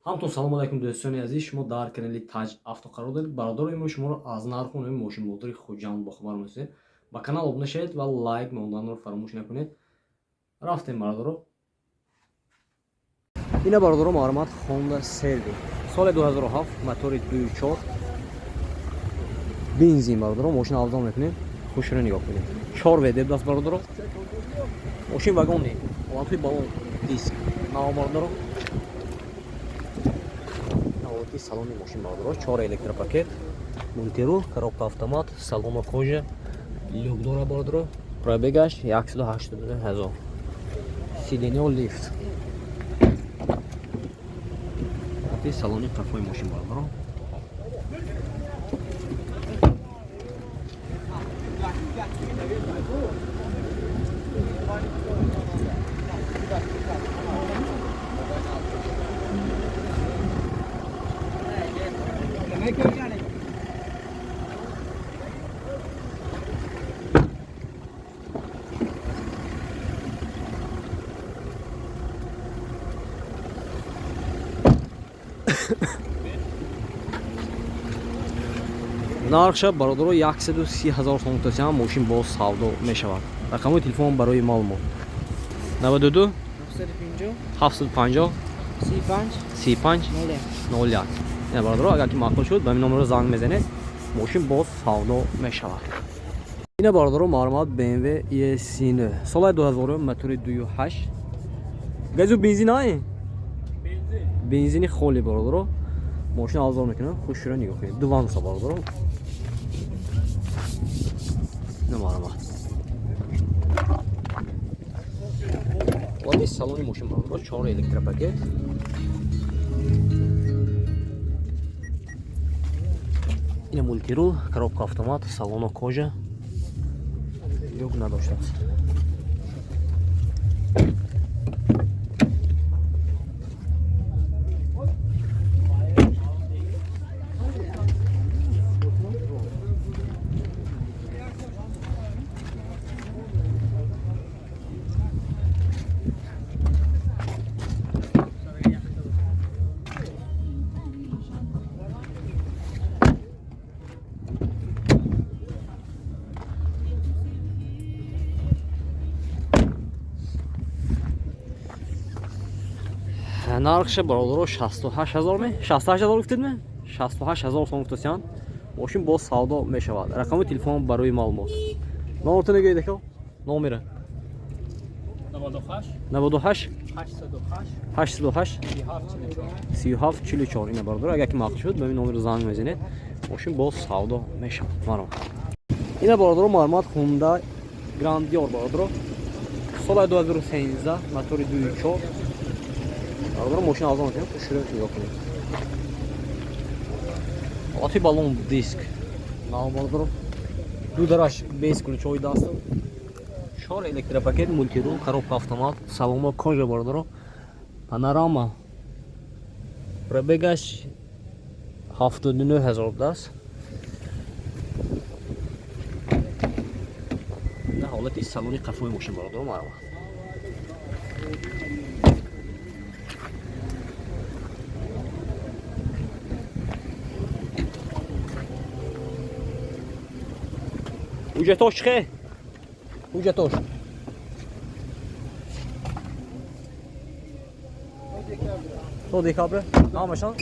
Ҳамтон салом алайкум, дӯстони азиз. Шумо дар канали Таҷ Авто қарор доред. Бародаро, имрӯз шуморо аз нарху нави мошинбозори Хуҷанд бохабар месозем. Ба канал обуна шавед ва лайк монданро фаромӯш накунед. Рафтем, бародаро. Ина, бародаро, маълумот: Honda CR-V соли 2007, мотори 2.4, бензин. Бародаро, мошин обзор мекунем, хушро нигоҳ кунед. 4 ВД даст, бародаро. Мошин вагон не, ҳолатҳои балон, диск нав, бародаро. Ҳолати салони мошин, бародаро, 4 электропакет, мультируль, коробка автомат, салона кожа, люк дора, бародаро. Пробегаш 189 ҳазор, сиденье лифт. Ҳолати салони қафои мошин, бародаро. Нархша, бародаро, 130 ҳазор сом тосиам, мошин боз савдо мешавад. Рақамҳои телефон барои маълумот: 92 750 750 35 35 01. 01. Ина, бародаро, агар ки маъқул шуд, ба ин номеро занг мезанед, мошин боз савдо мешавад. Ина, бародаро, маълумот: BMW E39 соли 2000, мотори 2.8, газу бензин ай, бензини холи. Бародаро, мошин обзор мекунам, хушро нигоҳ кунед. Дуванса, бародаро. Ина маълумот, ҳолати салони мошин, бародаро, чор электропакет. Ина мультируль, коробка автомат, салоно кожа, люк надоштааст. Нархша, бародаро, 68 ҳазор ме, 68 ҳазор гуфтед ме, 68 ҳазор сом гуфтасиян, мошин боз савдо мешавад. Рақами телефон барои маълумот, номерто нагӯед, ака, номера. 98 98 808 808 37 44. 37 44. Ина, бародаро, агар ки маъқул шуд, ба ин номер занг мезанед, мошин боз савдо мешавад. Маро ина, бародаро, маълумот: Хунда Грандиор, бародаро, соли 2013, мотори 2.4. Бародаро, мошин обзор мекунем, хушро нигоҳ кунед. Ҳолати балон, диск нав, бародаро, ду дараш без ключҳои даст, чор электропакет, мультируль, коробка автомат, салоно кожа, бародаро, панорама. Пробегаш 79 ҳазор будааст. На ҳолати салони қафои мошин, бародаро, марҳамат. Ҳуҷҷатош чӣ хел? Ҳуҷҷатош то декабр ҳамашон,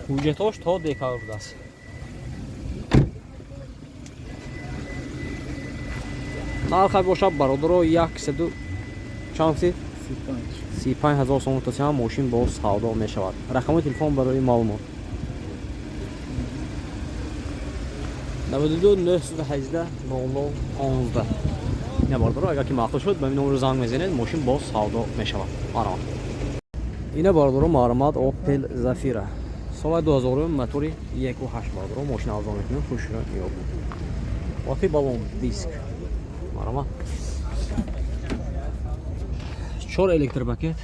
ҳуҷҷатош то декабр будааст. Нарха бошад, бародаро, яксаду чанд гуфтед? 35. 35 ҳазор сом тосиам, мошин боз савдо мешавад. Рақами телефон барои маълумот: 92 918 00 11. Ина, бародаро, агар ки маъқул шуд, ба ин номеро занг мезанед, мошин боз савдо мешавад. Марҳамат. Ина, бародаро, маълумот: Opel Zafira соли 2000, мотори 1.8. Бародаро, мошин обзор мекунем, хушро нигоҳ кунед. Ҳолати балон, диск. Марҳамат, чор электропакет,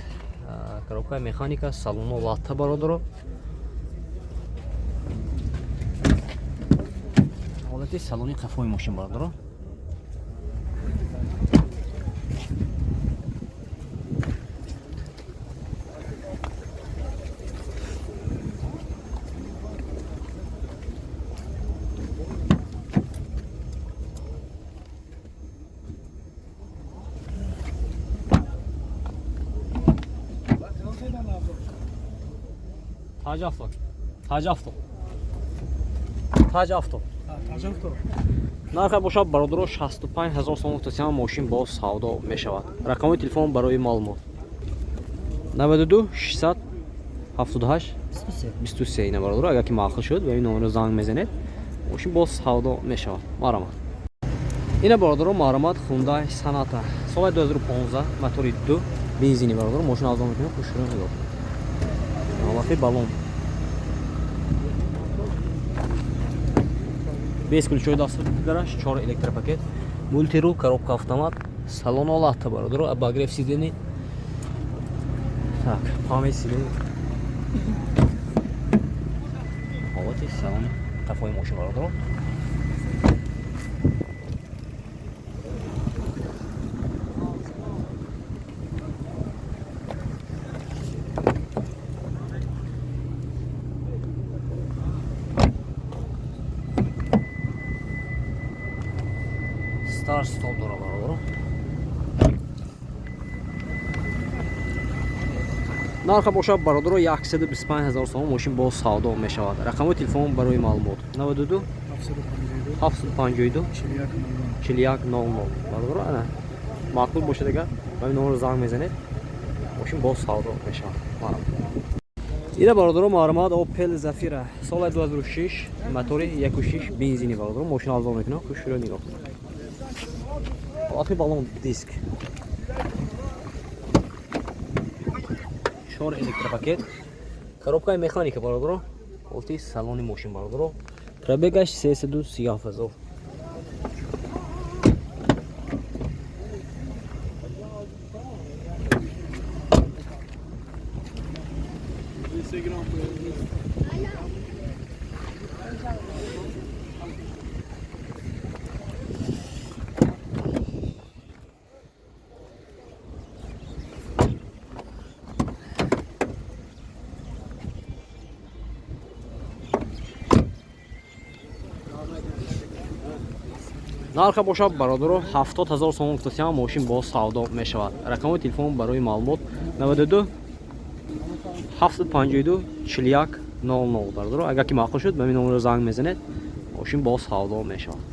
коробкаи механика, салоно латта, бародаро. Ҳолати салони қафои мошин, бародаро. Таҷ авто. Таҷ авто. Таҷ авто. Таҷ авто. Нарха бошад, бародаро, 65 ҳазор сомон гуфтасиам, мошин боз савдо мешавад. Рақамҳои телефон барои маълумот: 92 678 23. Ина, бародаро, агар ки маъқул шуд, ба ин номеро занг мезанед, мошин боз савдо мешавад. Марҳамат. Ина, бародаро, марҳамат, Хундай Соната, соли 2015, мотори 2, бензини. Бародаро, мошин авзо мекунем, хушрӯ нигоҳ кунед. Ҳолати балон, без ключои дастдараш, чор электропакет, мультирул, коробка автомат, салон ҳолатта, бародаро, обогрев сидений, так, память сидений. Ҳолати салони қафои мошин, бародаро. Старт стоп дора, бародаро. Нарха бошад, бародаро, 125 ҳазор сомон, мошин боз савдо мешавад. Рақамҳои телефон барои маълумот: 92 752 41 00. Бародаро, ана, маъқул бошад агар, ба ин номеро занг мезанед, мошин боз савдо мешавад. Ина, бародаро, марҳамат, Опел Зафира, соли 2006, мотори 1.6, бензини. Бародаро, мошин арзон мекунам, хушрӯ нигоҳ кунед. Ҳолати балон, диск, чор электропакет, коробкаи механика. Бародаро, ҳолати салони мошин, бародаро, пробегаш 337 ҳазор. Нарха бошад, бародаро, 70 ҳазор сомон гуфтасиам, мошин боз савдо мешавад. Рақамҳои телефон барои маълумот: 92 752 41 00. Бародаро, агар ки маъқул шуд, ба ин номеро занг мезанед, мошин боз савдо мешавад.